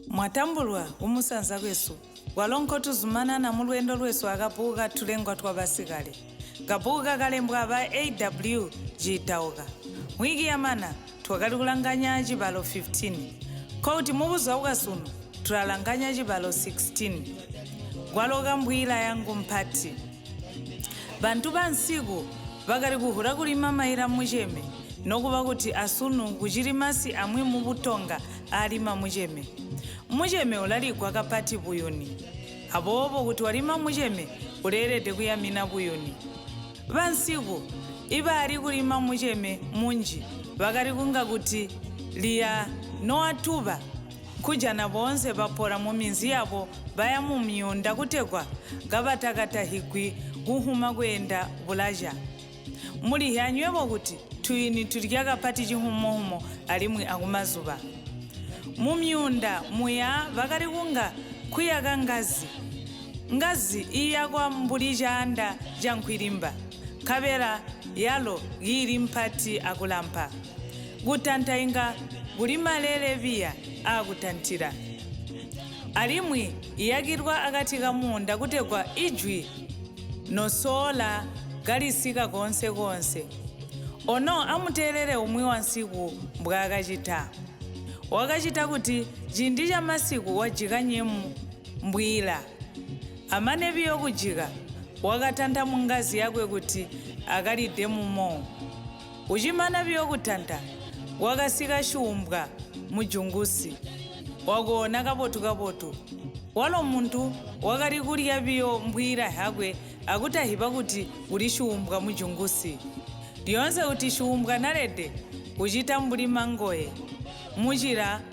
Mwatambulwa kumusanza kwesu, kwalo nkotuzumanana mulweendo lwesu akabbuku ka Tulengwa twa Basikale. Kabbuku kakalembwa aba A.W. Ciitauka. Mwiki yamana twakali kulanganya cibalo 15. Nkokuti mubuzuba bwasunu tulalanganya cibalo 16. Kwaloka mbwiila yangu mpati. Bantu bansiku bakali kuhula kulima maila muceme, nokuba kuti asunu kucili masi amwi mu Butonga aalima muceme. Muceme ulaligwa kapati buyuni. Aboobo kuti walima muceme uleelede kuyamina buyuni. Bansiku ibaali kulima muceme munji bakali kunga kuti liya nowatuba nkujana boonse bapola muminzi yabo baya mumyuunda kutegwa kabatakatahigwi kuhuma kweenda bulaca. Mulihyi anywebo kuti tuyuni tulya kapati cihumohumo alimwi akumazuba. Mumyuunda muya bakali kunga nkuyaka ngazi. Ngazi iiyakwa mbuli caanda ca nkwilimba, nkabela yalo kiili mpati akulampa. Kutanta inga kuli maleele biya aakutantila. Alimwi iyakilwa akati kamuunda kutegwa ijwi nosoola kalisika koonse-koonse. Ono amuteelele umwi wansiku mbwaakacita. Wakacita kuti ciindi camasiku wajika nyemu mbwiila. Amane biyo kujika, wakatanta mungazi yakwe kuti akalide mumo. Ucimana biyo kutanta, kwakasika syuumbwa mujungusi. Wakoona kabotu-kabotu. Walo muntu wakali kulya biyo mbwiila yakwe akutahiba kuti kuli syuumbwa mujungusi. Lyoonse kuti syuumbwa nalede, ucita mbuli mangoye. Mucila.